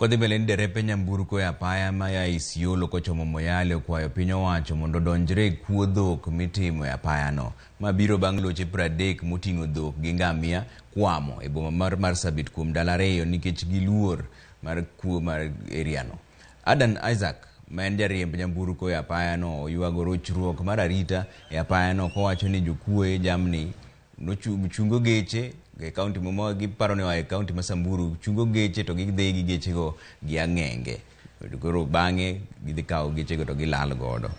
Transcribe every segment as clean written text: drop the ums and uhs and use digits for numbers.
Kodhi mbele ni derepe nyamburko e apaya ma ya Isiolo kochomo Moyale okwayo piny owacho mondo odonjre e kuo dhok mitimo e apayano. Ma biro bang' loche 30 moting'o dhok gi ngamia kwamo e boma mar Marsabit kuom ndalo 2 nikech giluor mar kuo mar eriano. Adan Isaac ma en jariemb nyamburko e apayano oywago rochruok mar arita e apayano kowacho ni jokuoye jamni chungo geche e kaunti ma giparo ni oa e kaunti ma Samburu chungo geche to gidhi gi gechego gi ang'enge. Koro bang'e gidhi kawo gechego to gilal godo.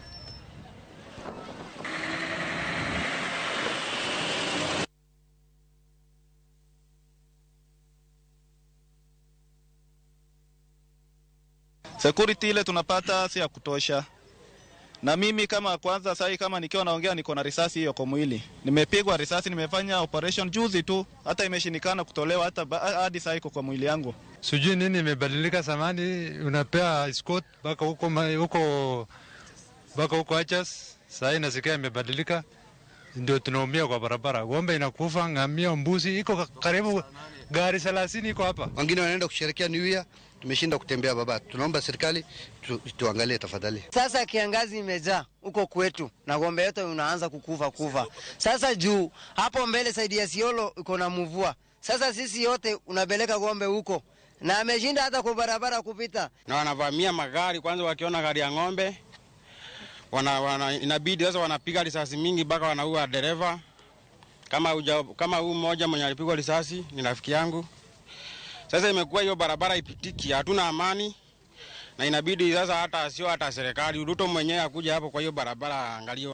Security ile tunapata si ya kutosha. Na mimi kama kwanza sasa kama nikiwa naongea niko na risasi hiyo kwa mwili. Nimepigwa risasi, nimefanya operation juzi tu, hata imeshindikana kutolewa hata hadi sasa iko kwa mwili yangu. Sijui nini imebadilika. Zamani unapea escort mpaka huko huko mpaka huko Achas, sasa inasikia imebadilika. Ndio tunaumia kwa barabara. Ng'ombe inakufa, ngamia, mbuzi iko karibu gari 30 iko hapa. Wengine wanaenda kusherehekea New Year, tumeshinda kutembea baba. Tunaomba serikali tuangalie tafadhali. Sasa kiangazi imejaa huko kwetu na ng'ombe yetu unaanza kukufa kufa. Sasa juu hapo mbele saidi ya Isiolo iko na mvua. Sasa sisi yote unapeleka ng'ombe huko na ameshinda hata kwa barabara kupita. Na wanavamia magari kwanza, wakiona gari ya ng'ombe wana inabidi sasa wanapiga risasi mingi mpaka wanaua dereva. Kama huyu mmoja mwenye alipigwa risasi ni rafiki yangu. Sasa imekuwa hiyo barabara ipitiki, hatuna amani. Na inabidi sasa hata sio hata serikali, Ruto mwenyewe akuja hapo kwa hiyo barabara angalie.